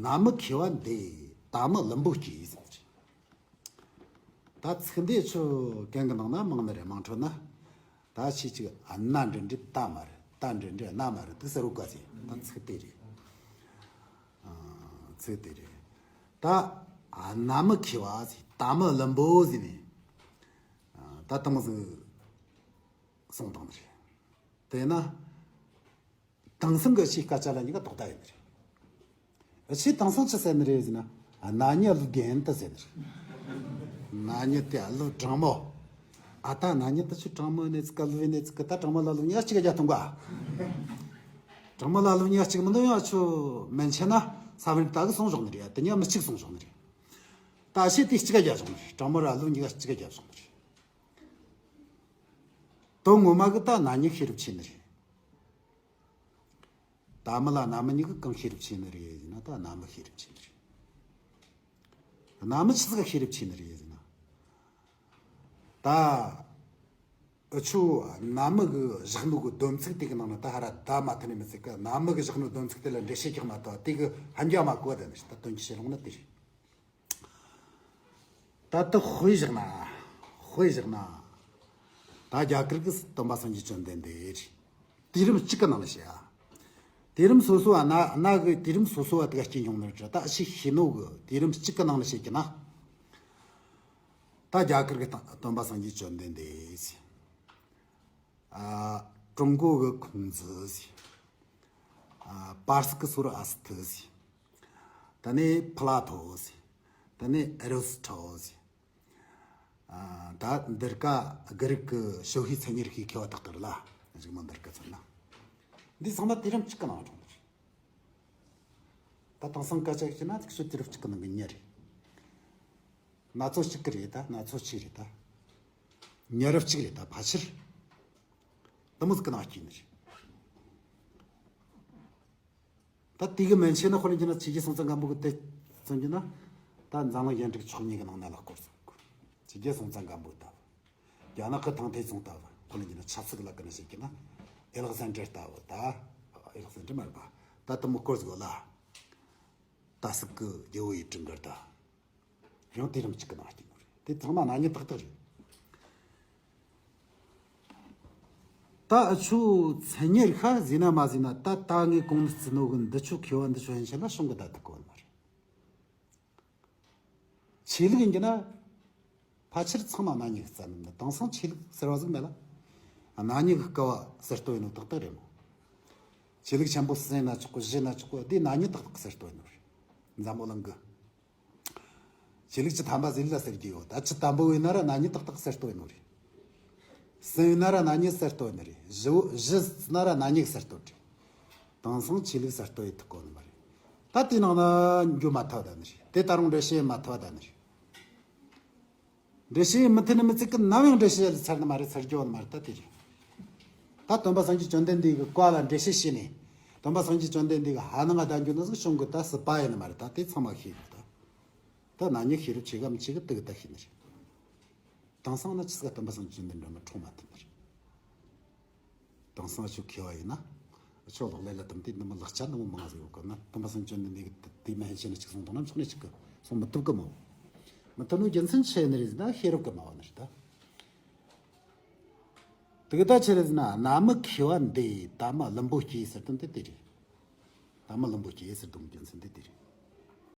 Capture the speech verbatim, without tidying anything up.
ན་མི་མཁས་པ་འདི་ད་མི་བླུན་པོ་སྐྱེས་ཟེར་གྱི་རེད། ད་ཚིག་འདི་ཆོ་གན་གི་ནང་ན་མང་ནི་རེད། མང་འཕྲོ་ན་ད་ཆེ་གཅིག་ན་འདྲེ་འདྲེ་ད་མ་རེད། ད་འདྲེ་འདྲེ་ན་མ་རེད། དེ་ཟེར་རོ་ག་ཟེར། ད་ཚིག་དེ་རེད། ཨ། ཚིག་དེ་རེད། ད་ན་མི་མཁས་པ་ཟེར། ད་མི་བླུན་པོ་ཟེར་ནས། ཨ། ད་དེ་མོ་ཟིག་གསུངས་བཏང་ནི་རེད། དེས་ན། དེང་སང་གི་ཆོས་སྐད་ཆ་ལ་གཉིས་ཀ་རྡོག་རྡ་ཡིན་ནི་རེད། ཆོས་དེང་སང་ཆི་ཟེར་ནི་རེད་ཟེར་ན། ན་ནིང་གླུ་རྒན་དེ་ཟེར་ནི་རེད། ན་ནིང་དེ་གླུ་དྲང་མོ། ཨ། ད་ན་ནིང་དེ་ཆོ་དྲང་མོ་ནས་ཚིག་ག་གླུ་བའི་ནས་ཚིག་གི། ད་དྲང་མོ་ལ་གླུ་ཉག་གཅིག་ག་རྒྱག་ཐུབ་ག། དྲང་མོ་ལ་གླུ་ཉག་གཅིག་མི་འདུག་ཡང་ཆོ་མན་ཆད་ན་ས་བོན་ད་གི་སོང་བཞག་ནི་རེད། དེ་ཉག་མི་གཅིག་སོང་བཞག་ནི་རེད། ད་ཆོས་དེ་གཅིག་ག་རྒྱག་བཞག་ནི་རེད། དྲང་མོ་ར་གླུ་གཉིས་ཀ་གཅིག་ག་རྒྱག་བཞག་ནི་རེད། དོན་ངོ་མ་གི་ད་ན་ནིང་ཤེས་རབ་ཆེ་ནི་རེད། ད་མི་ལ་ན་མི་གཉིས་ཀ་གང་ཤེས་རབ་ཆེ་ནི་རེད་ཟེར་ན། ད་ན་མི་ཤེས་རབ་ཆེ་ནི་རེད། ན་མི་ཆི་ཟིག་ག་ཤེས་རབ་ཆེ་ནི་རེད་ཟེར་ན། ད་འུ་ཆོ་ན་མི་གི་བཞག་ནོ་གི་སྡོམ་ཚིག་དེ་གི་ནང་ན་ད་ཧ་ར་ད་མ་ཐུབ་ནི་མི་ཚིག་གི། ན་མི་གི་བཞག་ནོ་སྡོམ་ཚིག་དེ་ལ་འགྲེལ་བཤད་རྒྱག་མ་ཐུབ། དེ་གི་ཧན་རྒྱག་མ་གོ་བ་དེ་ནི་ད་དོན་གྱི་བཤད་ལུང་ན་དེ་རེད། ད་དེ་དཔེ་བཞག་ན། དཔེ་བཞག་ན། ད་རྒྱ་གར་གི་སྟོན་པ་སངས་རྒྱས་བཅོམ་ལྡན་འདས་རེད། དུས་རིམ་གཅིག་གི་ནང་ལ་བཤད་ཨ། དུས་རིམ་སོ་སོ་བ་ན་ན་གི་དུས་རིམ་སོ་སོ་བ་དེ་ག་སྐྱེ་མྱོང་ནི་རེད། ད་ཤི་ཤི་ནོ་གི་དུས་རིམ་གཅིག་གི་ནང་ལ་བཤད་ཀྱི་ན། ད་རྒྱ་གར་གི་སྟོན་པ་སངས་རྒྱས་བཅོམ་ལྡན་འདས། ཨ། ཀྲུང་གོ་གི་ཁུང་ཙི་ཟེར། ཨ། པར་སི་ཀི་སུ་ར་ཨ་སི་ཏི་ཟེར། ད་ནི་ཕ་ལ་ཐོ་ཟེར། ད་ནི་ཨེ་རི་སི་ཊོ་ཊལ་ཟེར། ཨ། ད་འདིར་ཀ་གི་རིགས་ཀྱི་ཞོ་ཧི་མཚན་ཉིད་ཤེས་མཁས་པ་དག་ལྟར་ལ། རིགས་མང་འདིར་ཀ་ཚོ་ན། འདི་ཚང་མ་དུས་རིམ་གཅིག་གི་ནང་འཁྲུངས་ནི་རེད། ད་དེང་སང་སྐད་ཆ་བཤད་ན་ཐིག་ཤོད་དུས་རབས་གཅིག་གི་ནང་གི་མྱི་རེད། ན་ཚོད་གཅིག་གི་རེད། ད་ན་ཚོད་གཅིག་རེད། ད་མྱི་རབས་གཅིག་རེད། ད་ཕལ་ཆེར་དེ་མོ་ཟིག་གི་ནང་སྐྱེས་ནི་རེད། ད་དེ་གི་མན་ཆད་ན་དཔེར་ན་བྱས་ན་ཆོས་རྒྱལ་སྲོང་བཙན་སྒམ་པོ་གི་དེ་མཚོན་རྒྱུ་ན། ད་འཛམ་གླིང་གཞན་དྲུག་མཆོག་གཉིས་ཀྱི་ནང་ན་ལ་སྐོར་སོང་། ཆོས་རྒྱལ་སྲོང་བཙན་སྒམ་པོ་ལྟ་བུ། རྒྱ་ནག་གི་ཐང་ཐེ་ཙུང་ལྟ་བུ། དཔེར་ན་ཆབ་སྲིད་ཀྱི་ལ་ཀ་ན་བཤད་རྒྱུ་ན། ཨེ་ལག་ཟན་ཏྲ་ལྟ་བུ། ད་ཨེ་ལག་ཟན་ཏྲ་མ་རེད་པ། ད་དེ་མོ་སྐོར་ཟིག་ལ། ད་སྲིད་ཀྱི་རྒྱལ་བོ་ཡི་གྲི་འགར་ད། ཡང་དུས་རིམ་གཅིག་གི་ནང་སྐྱེས་ནོ་རེད། དེ་ཚང་མ་ན་ནིང་ཏག་ཏག་རེད། ད་འུ་ཆོ་མཚན་ཉིད་ཤ་ཟིན་ན་མ་ཟིན་ན། ད་ད་ངས་གོང་ནས་བརྩི་ནོ་གི་འདི་ཆོ་མཁས་པ་འདི་ཆོ་ཡན་ཆད་ལ་བྱུང་གི་ད་དེ་གོ་ནི་མ་རེད། ཆོས་ལུགས་ཡིན་གྱི་ན། ཕལ་ཆེར་ཚང་མ་ན་ནིང་གི་རྩ་ནི་མིན་ན། དེང་སང་ཆོས་ལུགས་ཟེར་བ་ཟིག་མེད་ལ། ན་ནིང་གི་སྐབས་བ་ཟེར་སྟོན་ཡིན་ནོ་ཏག་ཏག་རེད་མོ། ཆོས་ལུགས་ཆེན་པོ་གསུམ་ཡིན་ན་ཆོག་གི། བཞི་ཡིན་ན་ཆོག་གི། དེ་ན་ནིང་ཏག་ཏག་ཟེར་སྟོན་ཡིན་ནོ་རེད། འཛམ་བུ་གླིང་གི་ཆོས་ལུགས་བཅུ་ཐམ་པ་ཟིག་ལ་ཟེར་གྱི་ཡོད། ད་བཅུ་ཐམ་པོ་ཡིན་ན་ར་ན་ནིང་ཏག་ཏག་ཟེར་སྟོན་ཡིན་ནོ་རེད། གསུམ་ཡིན་ན་ར་ན་ནིང་ཟེར་སྟོན་ནི་རེད། བཞི་བོ་བཞི་ན་ར་ན་ནིང་ཟེར་སྟོན་རེད། དེང་སང་ཆོས་ལུགས་ཟེར་སྟོན་ཡི་ཐུབ་གོ་ནི་མ་རེད། ད་དེ་ནང་ན་འགྱོ་མ་ཐུབ་ད་ནི་རེད། དེ་ད་རུང་འགྲེལ་བཤད་མ་ཐུབ་ད་ནི་རེད། འགྲེལ་བཤད་མི་ཐུབ་ནི་མི་ཚིག་གི་ནམ་ཡང་འགྲེལ་བཤད་ལ་ཚར་ནི་མ་རེད། ཚར་རྒྱུ་ནི་མ་རེད། ད་དེ་རེད། ད་སྟོན་པ་སངས་རྒྱས་བཅོམ་ལྡན་འདས་ཀྱི་བཀའ་ལ་འགྲེལ་བཤད་བྱས་ནས། སྟོན་པ་སངས་རྒྱས་བཅོམ་ལྡན་འདས་ཀྱི་ཧ་ནང་ང་བསྡད་རྒྱུ་ནི་ཟིག་བྱུང་གི། ད་སྲིད་པ་ཡིན་ནི་མ་རེད། ད་དེ་ཚང་མ་ཤེས་དགོས། ད་ད་ན་ནིང་ཤེས་རབ་ཆེ་ག་མི་ཆེ་གི་དེ་གི་ད་ཤེས་ནི་རེད། དེང་སང་ན་ཆི་ཟིག་སྟོན་པ་སངས་རྒྱས་བཅོམ་ལྡན་འདས་འགྲོ་མི་འཁྲུངས་མ་ཐུབ་ནི་རེད། དེང་སང་ཆོ་མཁས་པ་ཡིན་ན། ཆོ་ལག་ལེན་ལ་དམ་དེ་འདི་མོ་ལག་ཆ་འདི་མོ་མང་ཟིག་ཡོད་གི་ན། སྟོན་པ་སངས་རྒྱས་བཅོམ་ལྡན་འདས་ཀྱི་དེ་མ་ཧན་ཆེ་ན་ཅིག་གསུང་དང་ན་ཆོག་ནི་ཅིག་གི་གསུང་མི་ཐུབ་གི་མོ། མི་ཐུབ་ནོ་རྒྱུ་མཚན་ཆི་ནི་རེད་ཟེར་ན་ཤེས་རབ་གི་མ་བ་ནི་རེད་ད། དེ་གི་ད་ཆི་རེད་ཟེར་ན། ན་མི་མཁས་པ་འདི་ད་མི་བླུན་པོ་སྐྱེས་ཟེར་དོན་དེ་དེ་རེད། ད་མི་བླུན་པོ་སྐྱེས་ཟེར་དོན་རྒྱུ་མཚན་དེ་དེ་རེད།